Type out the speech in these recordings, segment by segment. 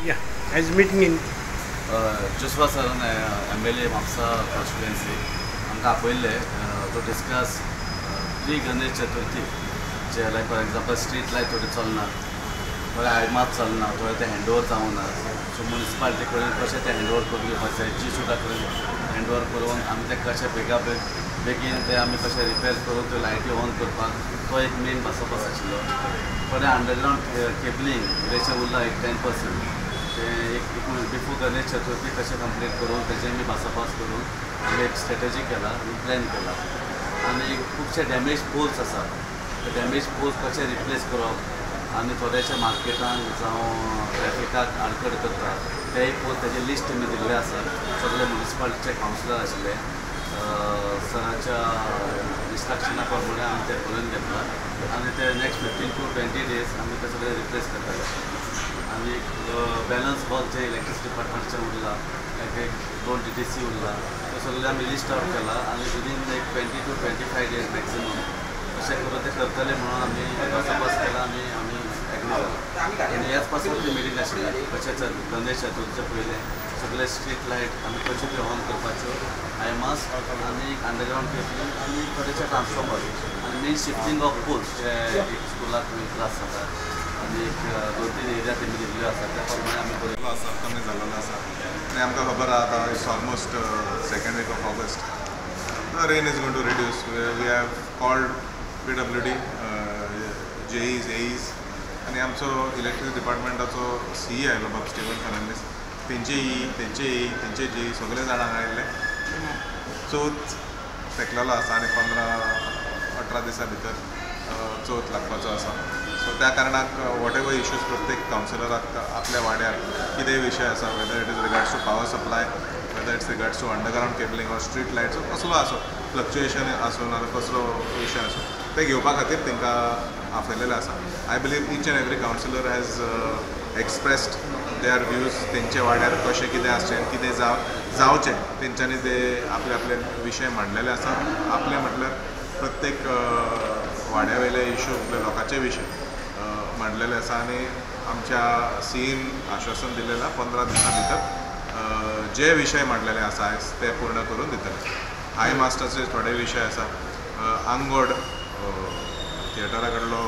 Yeah, as meeting in Joshua Saran MLA Mapusa constituency आमकां आपयल्ले to discuss pre Ganesh Chaturthi जे like for example street light थोडी चलना, थोडे हायमात चलना, थोडे ते हँडओवर जावना. सो मुनिसिपालिटी कडेन कशें ते हँडओवर करून घेवपाक जाय, जी सुद्दां कडेन हँडओवर करून आमी ते कशें बेगा बेग बेगीन ते आमी कशें रिपेर करून त्यो लायटी ऑन करपाक तो एक मेन बसोबस आशिल्लो. थोडे अंडरग्रावंड केबलिंग इल्लेशें उरलां एक 10% ते एक बिफोर गणेश चतुर्थी कशें कंप्लीट करून तेजें आमी भासाभास करून आमी एक स्ट्रेटजी केला आनी प्लॅन केला. आनी खुबशे डॅमेज पोल्स आसा, ते डॅमेज पोल्स कशे रिप्लेस करप आनी थोडेशे मार्केटान जावं ट्रॅफिकाक आडखळ करता तेय पोल तेजे लिस्ट आमी दिल्ले आसा. सगळे मुनिसिपालिटीचे कावन्सिलर आशिल्ले, सराच्या इन्स्ट्रक्शना प्रमाणे आमी ते बरोवन घेतला आनी ते नेक्स्ट 15 to 20 days आमी ते सगळे रिप्लेस करतले. आनी बॅलन्स वर्क जे इलेक्ट्रिसिटी डिपार्टमेंटचें उरलां, एक एक 2 DTC उरला, ते सगळे आमी लिस्ट आवट केला आनी विदीन एक 20 to 25 days maximum अशें करून ते करतले म्हणून आमी भासाभास केला आनी आमी एग्री जाला. आनी ह्याच पासून ती मिटींग आशिल्ली कशें गणेश चतुर्थीचे पयलें सगळे स्ट्रीट लायट आमी कश्यो त्यो ऑन करपाच्यो, हायमास आनी अंडरग्रावंड केबलिंग आनी थोडेशे ट्रान्सफॉर्मर आनी मेन शिफ्टींग ऑफ पोल्स जे एक स्कुलाक त्रास जाता आनी एक 2-3 एरिया तेमी दिल्ल्यो आसा त्या प्रमाणे आमी बरयल्लो आसा, कमी जाल्लो आसा. आनी आमकां खबर आहा आतां it's almost second week of August, the rain is going to reduce. We have called PWD, JEs, AEs आनी आमचो इलेक्ट्रिक डिपार्टमेंटाचो सीई आयलो बाब स्टिवन फर्नांडीस, तेंचे ई, तेंचे ई, तेंचे जेई सगळे जाण हांगा आयिल्ले. चवथ तेंकलेलो आसा आनी 15-18 दिसां भितर चवथ लागपाचो आसा. सो त्या कारणाक what ever issues प्रत्येक कावन्सिलराक आपल्या वाड्यार कितेंय विशय आसा, whether it is regards to power supply, whether it's regards to underground cabling or street lights, कसलो आसो फ्लक्चुएशन आसूं नाजाल्यार कसलो विशय आसूं ते घेवपा खातीर तांकां आपयलेलें आसा. I believe each and every councillor has expressed their views, तेंच्या वाड्यार कशें कितें आसचें, कितें जावचें तेंच्यांनी ते आपले आपले विशय मांडलेले आसा. आपले म्हटल्यार प्रत्येक वाड्या वयले इशू, लोकांचे विशय मांडलेले आसा आनी आमच्या सीईन आश्वासन दिलेलें 15 दिसां भितर जे विशय मांडलेले आसा आयज ते पूर्ण करून दितले. हाय मास्टर्सचे थोडे विशय आसा, आंगोड थिएटरा कडलो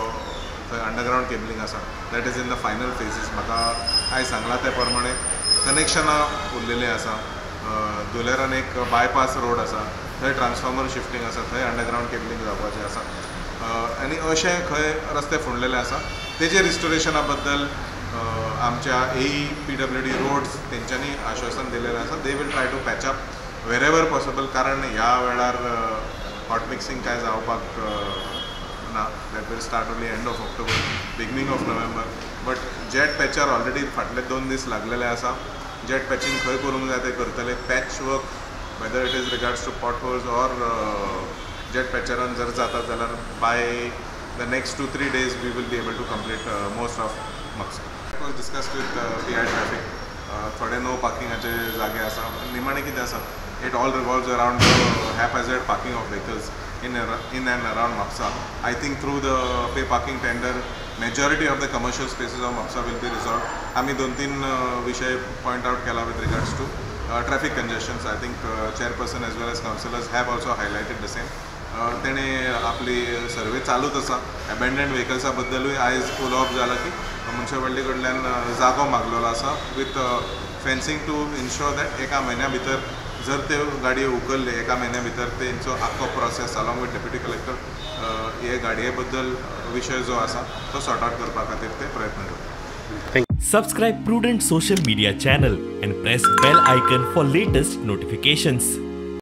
थंय अंडरग्रावंड केबलिंग आसा, that is in the final phases. म्हाका आयज सांगलां ते प्रमाणे कनेक्शनां उरलेलीं आसा. धुलेरान एक बायपास रोड आसा, थंय ट्रान्सफॉर्मर शिफ्टींग आसा, थंय अंडरग्रावंड केबलिंग जावपाचें आसा. आनी अशें खंय रस्ते फुंडलेले आसा तेजे रिस्टोरेशना बद्दल आमच्या AE PWD roads तेंच्यांनी आश्वासन दिलेलें आसा. They will try to patch up wherever possible, कारण ह्या वेळार हॉट मिक्सिंग कांय जावपाक ना. That will start only end of October, beginning of November. But jet patcher already फाटले 2 दीस लागलेले आसा. जेट पॅचिंग खंय करूंक जाय तें करतले. Patch work whether it is regards to pot holes or jet पॅचरान जर जाता जाल्यार by the next 2-3 days we will be able to complete most of Mapusa. It was discussed with PI traffic. थोडे no पार्किंगाचे जागे आसा. निमाणें कितें आसा, it all revolves around haphazard parking of vehicles in and around Mapusa. I think through the pay parking tender majority of the commercial spaces of Mapusa will be resolved. आमी 2-3 विशय point out केला with regards to traffic congestions. I think chairperson as well as councillors have also highlighted the same. तेणें आपली survey चालूच आसा. एबेंडंड व्हेकल्सा बद्दलूय आयज उलोवप जालां की मुन्सिपालिटी कडल्यान जागो मागलेलो आसा with fencing to ensure that एका म्हयन्या भितर जर त्यो गाडयो उखल्ले, एका म्हयन्या भितर तेंचो आख्खो process along with deputy collector हे गाडये बद्दल विशय जो आसा तो सॉर्ट आवट करपा खातीर ते प्रयत्न करता. Subscribe Prudent social media channel and press bell icon for latest notifications.